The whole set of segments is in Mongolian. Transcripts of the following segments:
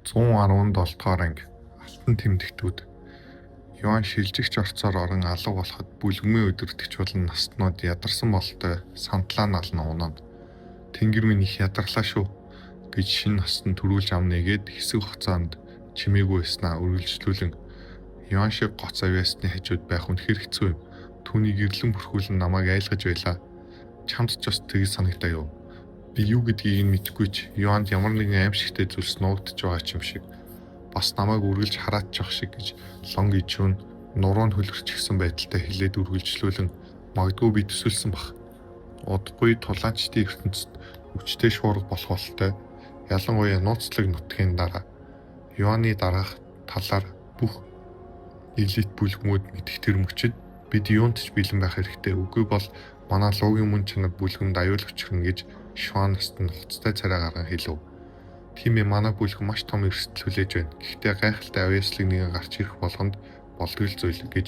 117 дугаар анги. Алтан тэмдэгтүүд. Юан шилжигч орцоор орон алга болоход бүлгэмийн удирдагч болон настанууд ядарсан бололтой сандлаа налан унана. Тэнгэр минь их ядарлаа шүү гэж шинэ настан түрүүлж ам нээгээд хэсэг хугацаанд чимээгүй байснаа үргэлжлүүлэн Юан шиг гоц авьяасны хажууд байх үнэхээр хэцүү юм. Түүний гэрлэн бүрхүүлэн намайг айлгаж байлаа. Чамд ч бас тэгж санагдаа юу? Би юу гэдгийг нь мэдэхгүй ч Юанд ямар нэгэн аимшигтай зүйлс нуугдаж байгаа ч юм шиг. Бас намайг үргэлж хараадчих шиг гэж Лонг Ижун нуруу нь хөлөрчихсөн байдалтай хэлээд үргэлжлүүлэн магадгүй би төсөөлсөн бах. Удахгүй тулаанчдын ертөнцид хүчтэй шуурга болох бололтой, ялангуяа нууцлаг нутгийн дараа Юаны дараах талаар бүх элит бүлгэмүүд мэдэх тэр мөчид бид юунд ч бэлэн байх хэрэгтэй. Үгүй бол манай луугийн мөн чанар бүлгэмд аюул учирна гэж Шуан настан нухацтай царай гарган хэлв. Тийм ээ, манай бүлгэм маш том эрсдэл хүлээж байна. Гэхдээ гайхалтай авьяаслаг нэгэн гарч ирэх болгонд болдгол зүйл гэж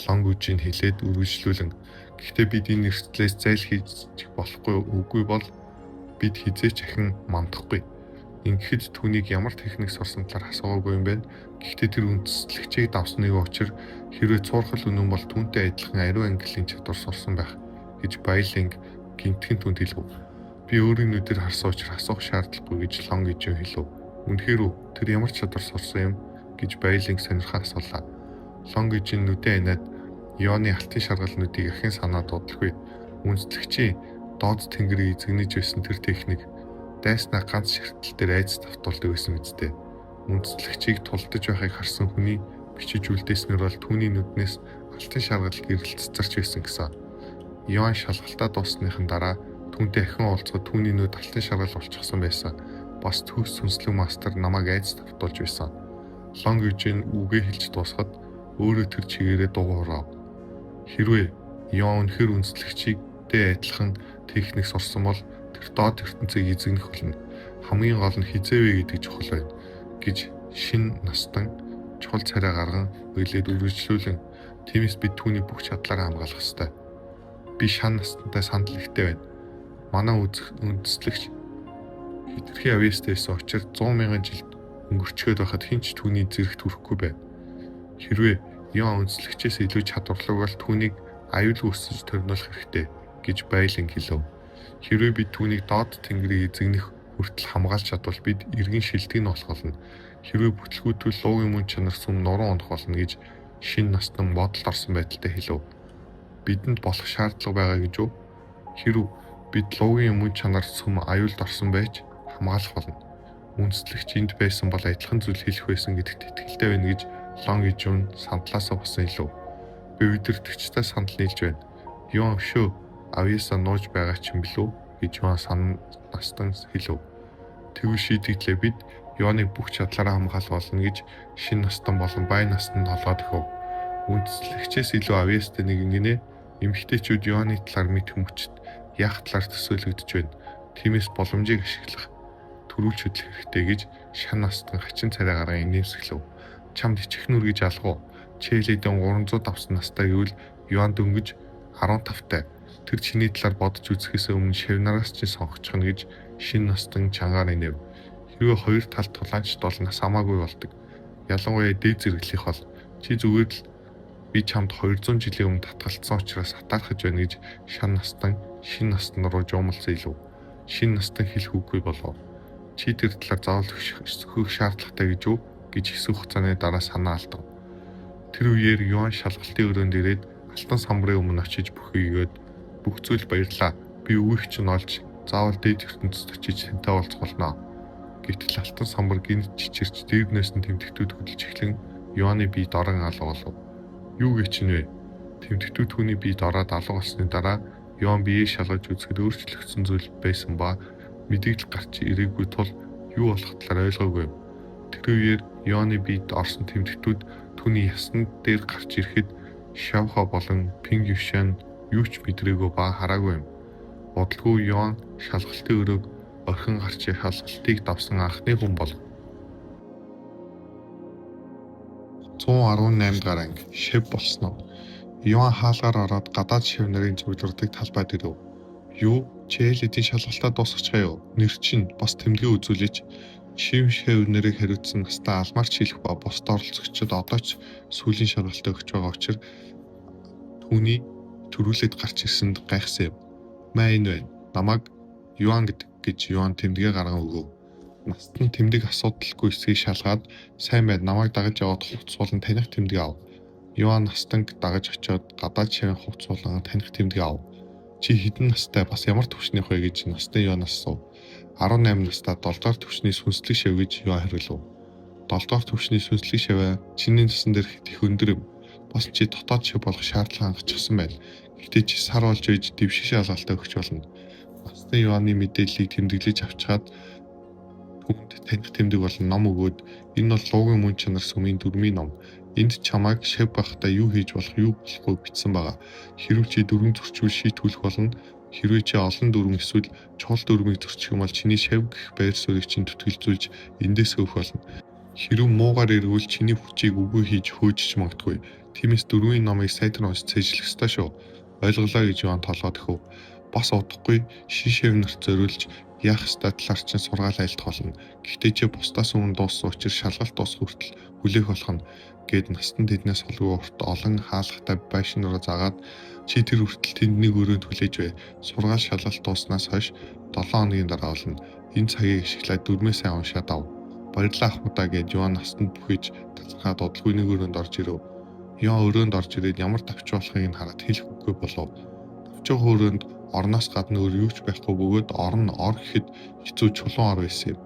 Лонг Үжин хэлээд үргэлжлүүлэн гэхдээ бид энэ эрсдлээс зайлсхийж болохгүй, үгүй бол бид хэзээ ч ахин мандахгүй. Ингэхэд түүнийг ямар техник сурсан талаар асуугаагүй юм байна. Гэхдээ тэр үндэслэгчийг давсан нэгэн учир хэрвээ цуурхал үнэн бол түүнтэй адилхан ариун английн чадвар сурсан байх гэж Байлинг гинтгэн түүнд хэлв. Би өөрийн нүдээр харсан учраас асуух шаардлагагүй гэж Лонг Ижин хэлв. Үнэхээр үү? Тэр ямар чадвар сурсан юм гэж Байлинг сонирхон асуулаа. Лонг Ижин нүдээ аниад Йоны алтын шаргал нүдийг ахин санаад удалгүй. Үндэслэгчийн доод тэнгэрийг эзэгнэж байсан тэр техник дайснаа ганц ширтэл дээр айдас давтуулдаг байсан биз дээ. Үндэслэгчийг тулдаж байхыг харсан хүний бичиж үлдээснээр бол түүний нүднээс алтан шаргал гэрэл цацарч байсан гэсэн. Йоан шалгалтаа дууссаныхан дараа түүнтэй ахин уулзахад түүний нүд алтан шаргал болчихсон байсан. Бас төгс сүнслэг мастер намайг айдас давтуулж байсан. Лонг Южин үгээ хэлж дуусахад өөрөө тэр чигээрээ дуугарав. Хэрвээ Йоан үнэхээр үндэслэгчтэй адилхан техник сурсан бол тэр доод ертөнцийг эзэгнэх болно. Хамгийн гол нь хэзээ вэ гэдэг чухал байна гэж шинэ настан чухал царай гарган хэлээд үргэлжлүүлэн тиймээс бид түүний бүх чадлаараа хамгаалах ёстой. Би шан настантай санал нэгтэй байна. Манай үндэслэгч хэтэрхий авьяастай байсан учир 100 мянган жил өнгөрчхөөд байхад хэн ч түүний зэрэгт хүрэхгүй байна. Хэрвээ Йоан үндэслэгчээс илүү чадварлаг бол түүнийг аюулгүй өсөж торниулах хэрэгтэй гэж Байлин хэлв. Хэрвээ бид түүнийг доод тэнгэрийг эзэгнэх хүртэл хамгаалж чадвал бид эргэн шилдэг нь болох болно. Хэрвээ бүтлгүүтвэл луугийн мөн чанар сүм нуруу унах болно гэж шинэ настан бодолд орсон байдалтай хэлв. Бидэнд болох шаардлага байгаа гэж үү? Хэрв бид луугийн мөн чанар сүм аюулд орсон байж хамгаалах болно. Үндэслэгч энд байсан бол адилхан зүйл хэлэх байсан гэдэгт итгэлтэй байна гэж Лонг Ижун сандлаасаа босон хэлв. Би удирдагчтай санал нийлж байна. Юан өшөө авьяасаа нууж байгаа ч юм билүү гэж Юан настан хэлв. Тэгвэл шийдэгдлээ, бид Юаныг бүх чадлаараа хамгаалах болно гэж шинэ настан болон бай настан толгой дохив. Үндэслэгчээс илүү авьяастай нэгэн гинэ. Эмэгтэйчүүд Юаны талаар мэдэх мөчид яах талаар төсөөлөгдөж байна. Тиймээс боломжийг ашиглах, түрүүлж хөдлөх хэрэгтэй гэж шан настан хачин царай гаран инээмсэглэв. Чамд ичих нүр гэж алга уу? Чээлидэн 300 давсан настай гэвэл Юан дөнгөж 15-тай. Тэр чиний талаар бодож үзэхээс өмнө шавнараас чинь сонгочихно гэж шинэ настан чангаар инээв. Хэрвээ хоёр талд тулаанчд бол нас хамаагүй болдог. Ялангуяа дээд зэрэглэх бол чи зүгээр л би чамд 200 жилийн өмнө татгалцсан учраас атаархаж байна гэж шан настан шинэ настан руу жуумалсан илүү. Шинэ настан хэлэх үгүй болов. Чи тэр талаар заавал хөх шаардлагатай гэж үү гэж хэсэг хугацааны дараа санаа алдав. Тэр үеэр Юан шалгалтын өрөөнд ирээд алтан самбарын өмнө очиж бүхийгээд бүх зүйл баярлаа. Би үеих чинь олж заавал дээд ертөнцид очиж тантай уулзах болно. Гэтэл алтан самбар гинт чичирч дээрнээс нь тэмдэгтүүд хөдөлж эхлэн Юаны биед орон алга болов. Юу гэж чинь вэ? Тэмдэгтүүд түүний биед ороод алга болсны дараа Юан биеэ шалгаж үзэхэд өөрчлөгдсөн зүйл байсан ба мэдэгдэл гарч ирээгүй тул юу болох талаар ойлгоогүй юм. Тэр үеэр Юаны биед орсон тэмдэгтүүд түүний ясанд дээр гарч ирэхэд Шавха болон Пинг Юшан юу ч мэдрээгүй ба хараагүй юм. Удалгүй Юан шалгалтын өрөөг орхин гарч шалгалтыг давсан анхны хүн болов. 118 дугаар анги. Шив болсон уу? Юан хаалгаар ороод гадаад шив нарын цуглардаг талбайд ирэв. Юу? Чи аль хэдийн шалгалтаа дуусгачихаа юу? Нэр чинь бас тэмдэгэ үзүүлээч. Шив шав нарыг хариуцсан настан алмаар чийлэх ба бусад оролцогчид одоо ч сүүлийн шалгалтаа өгч байгаа учир түүний түрүүлээд гарч ирсэнд гайхсан юм. "Маа энэ байна. Намайг Юан гэдэг" гэж Юан тэмдэгээ гарган өгөв. Настан тэмдэг асуудалгүй эсэхийг шалгаад "Сайн байна. Намайг дагаж яваад хувцас болон таних тэмдэгээ ав." Юан настанг дагаж очиод гадаад шавийн хувцас болон таних тэмдэгээ ав. "Чи хэдэн настай, бас ямар түвшнийх вэ?" гэж настан Юанаас асуув. 18 настай 7 дугаар түвшний сүнслэг шав гэж Юан хариулав. 7 дугаар түвшний сүнслэг шаваа чиний насан дээр их өндөр юм. Бас чи дотоод шав болох шаардлага хангахчихсан байна. Гэхдээ чи сар болж байж дэвших шалгалтаа өгч болно. Настан Юаны мэдээллийг тэмдэглэж авчхаад түүнд таних тэмдэг болон ном өгөөд "Энэ бол луугийн мөн чанар сүмийн дүрмийн ном. Энд чамайг шав байхдаа юу хийж болох, юу болохгүй бичсэн байгаа. Хэрв чи дүрэм зөрчвөл шийтгүүлэх болно. Хэрвээ чи олон дүрэм эсвэл чухал дүрмийг зөрчих юм бол чиний шав гэх байр суурийг чинь түтгэлзүүлж эндээс өөх болно. Хэрв муугаар эргүүл чиний хүчийг үгүй хийж хөөжиж магадгүй. Тиймээс дүрмийн номыг сайтар уншиж цээжлэх ёстой шүү. Ойлголоо" гэж Юан толгой дөхөв. Бас удахгүй шин шав нарт зориулж яах ёстой талаар чинь сургаал айлтгах болно. Гэхдээ чи бусдаас өмнө дууссан учир шалгалт дуусах хүртэл хүлээх болох нь гээд настан тэднээс холгүй урт олон хаалгатай байшин руу заагаад "Чи тэр хүртэл тэнд нэг өрөөнд хүлээж бай. Сургаал шалгалт дууснаас хойш 7 хоногийн дараа болно. Энэ цагийг ашиглаад дүрмээ сайн уншаад ав. Баярлалаа, ахмадаа" гээд Юан настанд бүхэж талархаад удалгүй нэг өрөөнд орж ирэв. Юан өрөөнд орж ирээд ямар давч болохыг нь хараад хэлэх үггүй болов. Давчуухан өрөөнд орноос гадна өөр юу ч байхгүй бөгөөд ор нь ор гэхэд хэцүү чулуун ор байсан юм.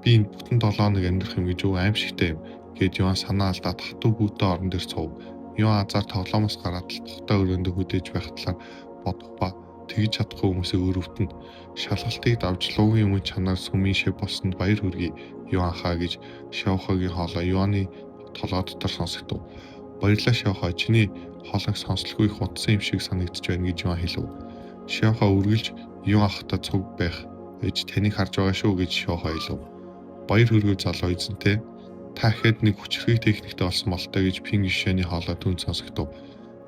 "Би энд бүтэн 7 хоног амьдрах юм гэж юу, аймшигтай юм" гээд Юан санаа алдаад хатуу хүйтэн орон дээр суув. Юан азаар тоглоомоос гараад л тухтай өрөөндөө хөдөөж байх талаар бодох ба тэгж чадахгүй хүмүүсээ өрөвдөнө. "Шалгалтыг давж луугийн мөн чанар сүмийн шив болсонд баяр хүргэе, Юан хаа" гэж Шаохогийн хоолой Юаны толгой дотор сонсогдов. "Баярлалаа, Шаохо, чиний хоолойг сонслогүй их удсан юм шиг санагдаж байна" гэж Юан хэлв. Шаохо үргэлж Юан ахтай цуг байх ээж таныг харж байгаа шүү гэж Шаохо хэлв. "Баяр хүргэв, залуу эзэнтэй. Та ихэд нэг хүчирхэг техниктэй болсон бололтой" гэж Пинг Юшэний хоолой түүнд сонсогдов.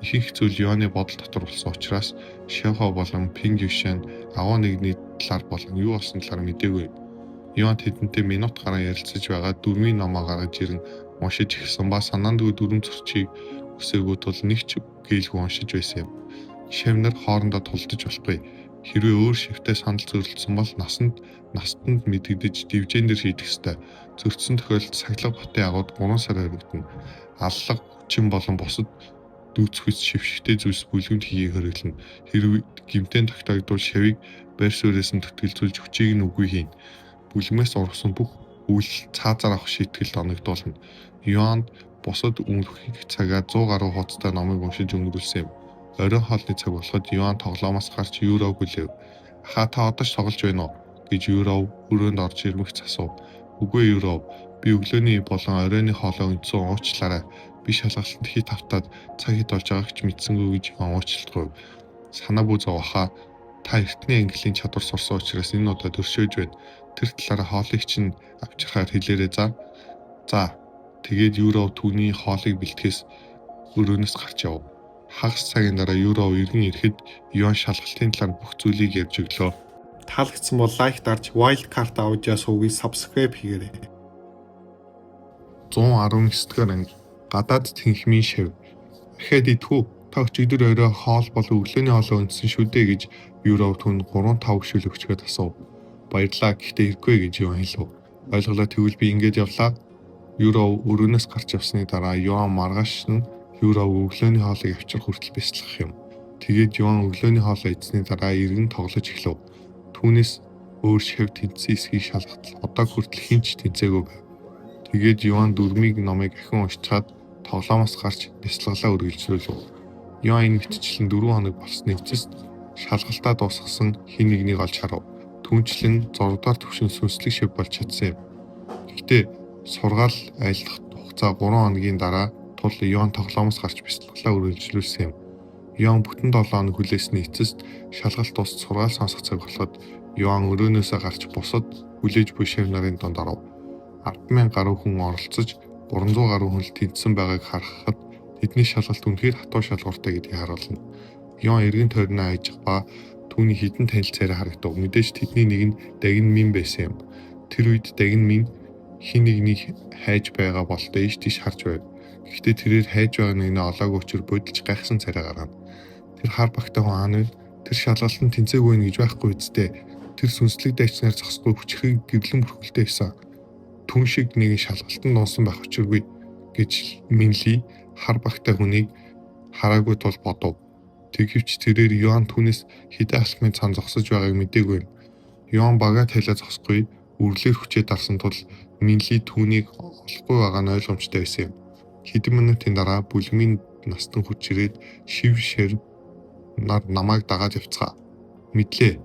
Ихэнх зүйл Юаны бодол дотор болсон учраас Шаохо болон Пинг Юшэн агуу нэгний талаар болон юу болсон талаар мдээгүй юм. Юан тэдэнтэй минут гарan ярилцаж байгаа дүрмийн номоо гаргаж ирэн уншиж эхэлсэн ба санаандгүй дүрэм зөрчийг хүсээгүй тул нэг ч гэлгүй уншиж байсан юм. Шав нар хоорондоо тулдаж болохгүй. Хэрвээ өөр шивтэй санал зөрөлдсөн бол насанд настанд мэдэгдэж дивжээн дээр шийдэх ёстой. Зөрчсөн тохиолдолд сахилга батын агууд 3 сар хоригдоно. Аллага, хүчин болон бусад дүүцхэс шившигтэй зүйлс бүлгэмд хийхийг хориглоно. Хэрв гэмтэн тогтоогдвол шавийг байр сууриас нь түтгэлзүүлж хүчийг нь үгүй хийнэ. Бүлгэмээс ургасан бүх үйлдэл цаазаар авах шийтгэлд оногдуулна. Юанд бусад өмнөх цагаа 100 гаруй хуудастай номыг уншиж өнгөрүүлсэн юм. Оройн хоолны цаг болоход Юан тоглоомоос гарч Юров хүлээв. "Ахаа, та одоо ч тоглож байна уу?" гэж Юров өрөөнд орж ирмэгц асуув. "Үгүй, Юров, би өглөөний болон оройн хоолоо өнцсөн, уучлаарай. Би шалгалтанд хэт автаад цаг хэд болж байгааг ч мэдсэнгүй" гэж Юан уучлалт гуйв. "Санаа бүү зов, ахаа. Та эртний английн чадвар сурсан учраас энэ удаа өршөөж байна. Тэр талаараа хоолыг чинь авчрахаар хэлээрэй заа." "За." Тэгээд Юров түүний хоолыг бэлтгэхээс өрөөнөөс гарч явв. Хагас цагийн дараа Юров эргэн ирэхэд Юан шалгалтын талаар бүх зүйлийг ярьж өглөө. Таалагдсан бол лайк дарж Wild Card Audio сувгийг subscribe хийгээрэй. 119 дугаар анги. Гадаад тэнхимийн шив. "Ахиад идэх үү? Та өчигдөр орой хоол болон өглөөний хоолоо өнцсөн шүү дээ" гэж Юров түүнд 3 5 өгшүүл өгчхөөд асуув. "Баярлалаа. Гэхдээ хэрэггүй" гэж Юан хэлв. "Ойлголоо, тэгвэл би ингээд явлаа." Юров өрөөнөөс гарч явсны дараа Юан маргааш нь Юров өглөөний хоолыг авчрах хүртэл бясалгах юм. Тэгээд Юан өглөөний хоолоо идсэний дараа эргэн тоглож эхлэв. Түүнээс өөр шав тэнцсэн эсэхийг шалгахад одоо хүртэл хэн ч тэнцээгүй байв. Тэгээд Юан дүрмийн номыг ахин уншчихаад тоглоомоос гарч бясалгалаа үргэлжлүүлв. Юан энэ мэтчлэн 4 хоног болсны эцэст шалгалтаа дуусгасан хэн нэгнийг олж харав. Түүнчлэн 6 дугаар түвшин сүнслэг шив болж чадсан юм. Гэхдээ сургаал айлдах хугацаа 3 хоногийн дараа тул Юан тоглоомоос гарч бясалгалаа үргэлжлүүлсэн юм. Юан бүтэн 7 хоног хүлээсний эцэст шалгалт дуусч сургаал сонсох цаг болоход Юан өрөөнөөсөө гарч бусад хүлээж буй шав нарын дунд оров. 10,000 гаруй хүн оролцож 300 гаруй хүн л тэнцсэн байгааг харахад тэдний шалгалт үнэхээр хатуу шалгууртай гэдгийг харуулна. Юан эргэн тойрноо ажих ба түүний хэдэн танил царай харагдав. Мэдээж тэдний нэг нь Дагин Мин байсан юм. Тэр үед дагин минь хэн нэгнийг хайж байгаа бололтой ийш тийш харж байв. Гэхдээ тэрээр хайж байгаа нэгнээ олоогүй учир будилж гайхсан царай гаргана. Тэр хар багтай хүн хаана вэ? Тэр шалгалт нь тэнцээгүй байна гэж байхгүй үсттэй. Тэр сүнслэг дайчнаар зогсохгүй хүчрхэг гэрлэн бүрхэлтэй байсан. Түн шиг нэгэн шалгалтанд унсан байх учиргүй гэж Минли хар багтай хүнийг хараагүй тул бодов. Тэгэвч тэрээр Юан түүнээс хэдэн алхмын цаана зогсож байгааг мдээгүй юм. Юан багаа тавилаа зогсохгүй үрлээр хүчээ дарсан тул Минли түүнийг олохгүй байгаа нь ойлгомжтой байсан юм. Хэдэн минутын дараа бүлгэмийн настан хүч ирээд шив ширв нар намайг дагаад явцгаа. Мэдлээ.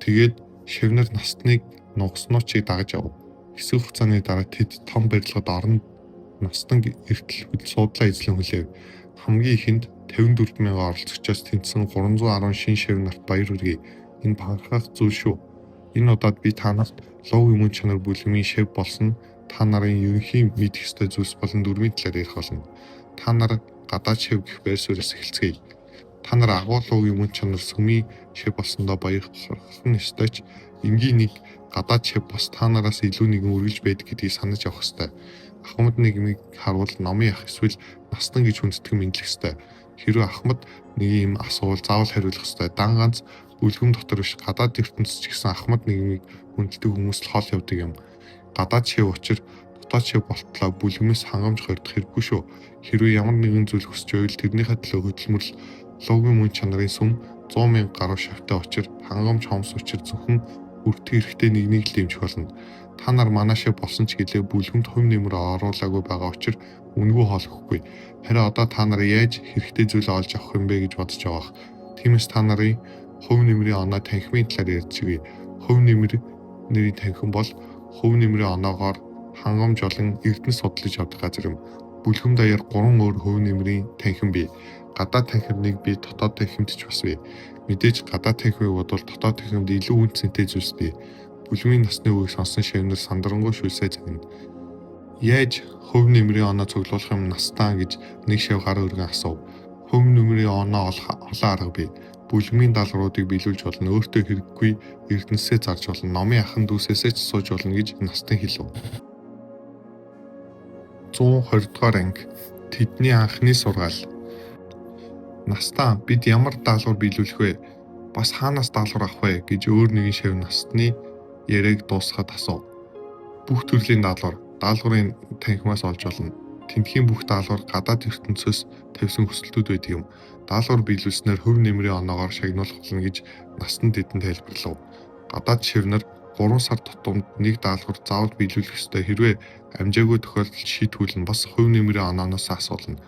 Тэгээд шивнэр настныг нугснуучийг дагаж яв. Хэсэг хугацааны дараа тэд том барилгад орон настанг эртэл суудлаа эзлэн хүлээв. Хамгийн ихэнд 54 мянган оролцогчоос тэнцсэн 310 шинэ шив нарт баяр хүргэе. Энэ бахархах зүйл шүү. Энэ удаад би та нарт луугийн мөн чанар бүлгэмийн шив болсон та нарын ерөнхий мэдэх ёстой зүйлс болон дүрмийн талаар ярих болно. Та нар гадаад шив гэх байр сууриас эхэлцгээе. Та нар агуу луугийн мөн чанар сүмийн шив болсондоо баярлах нь ёстой ч энгийн нэг гадаад шив бас та нараас илүү нэгэн үргэлж байдаг гэдгийг санаж явах ёстой. Ахмад нийгмийг харуул номын ах эсвэл настан гэж хүндэтгэн мэдлэх ёстой. Хэрвээ ахмад нэг юм асуувал заавал хариулах ёстой. Дан ганц бүлгэм дотор биш гадаад ертөнцид ч гэсэн ахмад нийгмийг хүндэлдэг хүмүүс л хол явдаг юм. Гадаад шив учир дотоод шив болтлоо бүлгэмээс хангамж хоригдох хэрэггүй шүү. Хэрвээ ямар нэгэн зүйл хүсч байвал тэрнийхээ төлөө хөдөлмөрлөл луугийн мөн чанарын сүм 100 мянга гаруй шавтай учир хангамж хомс учир зөвхөн бүртгэх эрхтэй нэгнийг л дэмжих болно. Та нар манай шив болсон ч гэлээ бүлгэмд хувь нэмэр оруулаагүй байгаа учир үнэгүй хоол өгөхгүй. Харин одоо та нар яаж хэрэгтэй зүйл олж авах юм бэ гэж бодож байгаа. Тиймээс та нарын хувь нэмрийн оноо танхимын талаар ярьж өгье. Хувь нэмэр нэрийн танхим бол хувь нэмрийн оноогоор хангамж болон эрдэнэ судлаж авдаг газар юм. Бүлгэм даяар 3 өөр хувь нэмрийн танхим бий. Гадаад танхим нэг бий, дотоод танхимд ч бас бий. Мэдээж гадаад танхимыг бодвол дотоод танхимд илүү үн цэнтэй зүйлс бий. Бүлгэмийн насны үгийг сонсон шивнэр сандрангуй шүлсээ загна. Яаж хувь нэмрийн оноо цуглуулах юм настан гэж нэг шив гар өргөн асуув. Хувь нэмрийн оноо олох олон арга бий. Бүлгэмийн даалгавруудыг биелүүлж болно, өөртөө хэрэггүй эрдэнэсээ зарж болно, номын ахан дүүсээсээ ч сууж болно гэж настан хэлв. 120 дугаар анги. Тэдний анхны сургаал. Настан бид ямар даалгавар биелүүлэх вэ? Бас хаанаас даалгавар авах вэ гэж өөр нэгэн шив настны яриаг дуусгаад асуув. Бүх төрлийн даалгавар даалгаврын танхимаас олж болно. Тэнхийн бүх даалгавар гадаад ертөнцөөс тавьсан хүсэлтүүд байдаг юм. Даалгавар биелүүлснээр хувь нэмрийн оноогоор шагнуулах болно гэж настан тэдэнд тайлбарлав. Гадаад шивнэр 3 сар тутамд нэг даалгавар заавал биелүүлэх ёстой. Хэрвээ амжаагүй тохиолдолд шийтгүүлнэ бас хувь нэмрийн онооноос асуулна.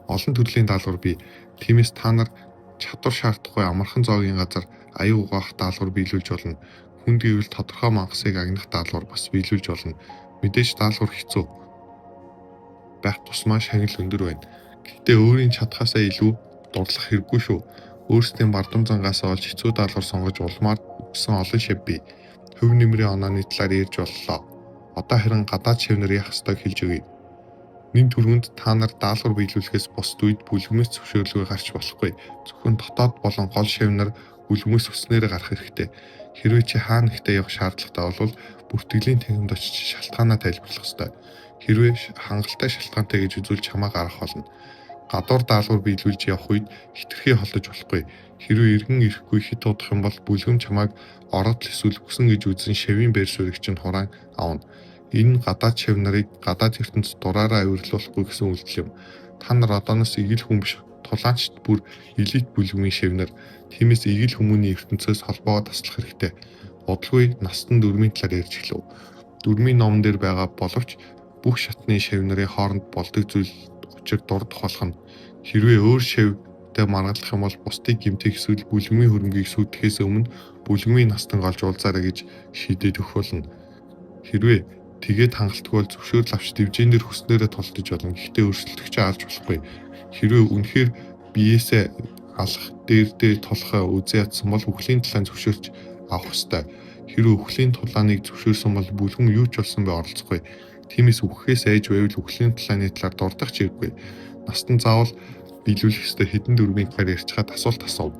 Олон төрлийн даалгавар бий. Тиймээс та нар чадвар шаардахгүй амархан зоогийн газар аяг угаах даалгавар биелүүлж болно. Хүнд гэвэл тодорхой мангасыг агнах даалгавар бас биелүүлж болно. Мэдээж даалгавар хэцүү байх тусмаа шагнал өндөр байна. Гэхдээ өөрийн чадхаасаа илүү дурлах хэрэггүй шүү. Өөрсдийн бардам зангаас олж хэцүү даалгавар сонгож улмаар өгсөн олон шив бий. Хувь нэмрийн онооны талаар ярьж боллоо. Одоо харин гадаад шивнэр яах ёстойг хэлж өгье. Нэн түрүүнд та нар даалгавар биелүүлэхээс бусад үед бүлгэмээс зөвшөөрлгүй гарч болохгүй. Зөвхөн дотоод болон гол шивнэр бүлгэмээс хүссэнээрээ гарах хэрэгтэй. Хэрвээ чи хаа нэгтээ явах шаардлагатай бол бүртгэлийн танхимд очиж шалтгаанаа тайлбарлах ёстой. Хэрвээ хангалттай шалтгаантай гэж үзвэл чамайг гаргах болно. Гадуур даалгавар биелүүлж явах үед хэтэрхий холдож болохгүй. Хэрвээ эргэн ирэхгүй хэт удах юм бол бүлгэм чамайг ороод эсвэл үхсэн гэж үзэн шавийн байр суурийг чинь хураан авна. Энэ нь гадаад шав нарыг гадаад ертөнцид дураараа авирлуулахгүй гэсэн үйлдэл юм. Та нар одооноос эгэл хүн биш, тулаанчид бүр элит бүлгэмийн шав нар. Тиймээс эгэл хүмүүний ертөнцөөс холбоогоо таслах хэрэгтэй. Удалгүй настан дүрмийн талаар ярьж эхлэв. Дүрмийн номон дээр байгаа боловч бүх шатны шав нарын хооронд болдог зүйл учир дурдах болох нь. Хэрвээ өөр шавтай маргалдах юм бол бусдыг гэмтэх эсвэл бүлгэмийн хөрөнгийг сүйтгэхээс өмнө бүлгэмийн настан олж уулзаарай гэж шийдээд өгөх болно. Хэрвээ тэгээд хангалтгүй бол зөвшөөрөл авч дивжин дээр хүснээрээ тулдаж болно. Гэхдээ өрсөлдөгчөө алж болохгүй. Хэрвээ үнэхээр биеэсээ алах дээр дээр тулахаа үзэн ядсан бол үхлийн тулаан зөвшөөрч авах ёстой. Хэрвээ үхлийн тулааныг зөвшөөрсөн бол бүлгэм юу ч болсон бэ оролцохгүй. Тиймээс үхэхээс айж байвал үхлийн тулааны талаар дурдах ч хэрэггүй. Настан заавал биелүүлэх ёстой хэдэн дүрмийн талаар ярьчихад асуулт асуув.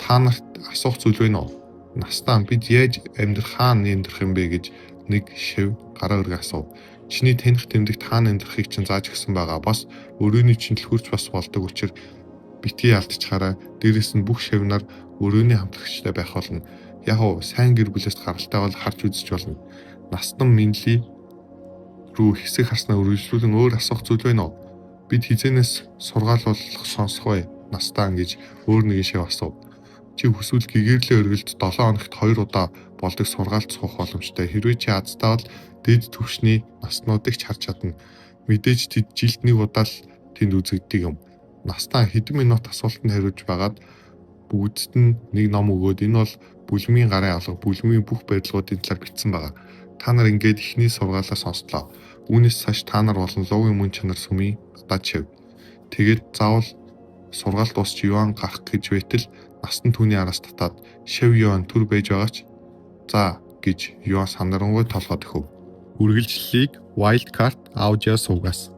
Та нарт асуух зүйл байна уу? Настан бид яаж амьдрах хаана амьдрах юм бэ гэж Нэг шив гараа өргө асуув. Чиний таних тэмдэгт хаана амьдрахыг чинь зааж өгсөн байгаа. Бас өрөөний чинь түлхүүрч бас болдог учир битгий алдчихаарай. Дээрээс нь бүх шив нар өрөөний хамтрагчтай байх болно. Яг уу сайн гэр бүлээс гаралтай бол харж үзэж болно. Настан Минли рүү хэсэг харснаа үргэлжлүүлэн өөр асуух зүйл байна уу? Бид хэзээнээс сургаалуулах сонсох вэ? Настан гэж өөр нэгэн шив асуув. Чи хүсвэл гэгээрлийн оргилд 7 хоногт 2 удаа болдог сургаалт суух боломжтой. Хэрвээ чи азтай бол дээд түвшний наснуудыг ч харж чадна. Мэдээж тэд жилд нэг удаа л тэнд үзэгддэг юм. Настан хэдэн минут асуултанд хариулж байгаад бүгдд нь нэг ном өгөөд энэ бол бүлмийн гарын алга, бүлмийн бүх барилгуудын талаар бичсэн байгаа. Та нар ингээд эхний сургаалаа сонслоо. Үүнээс цааш та нар болон луугийн мөн чанар сүмийн гадаад шив. Тэгээд заавал сургаал дуусч Юан гарах гэж байтал Настан түүний араас татаад шив Юан түр байж байгаа ч за гэж Юан сандрангуй толгой дөхөв. Үргэлжлэлийг Wildcard Audio сувгаас.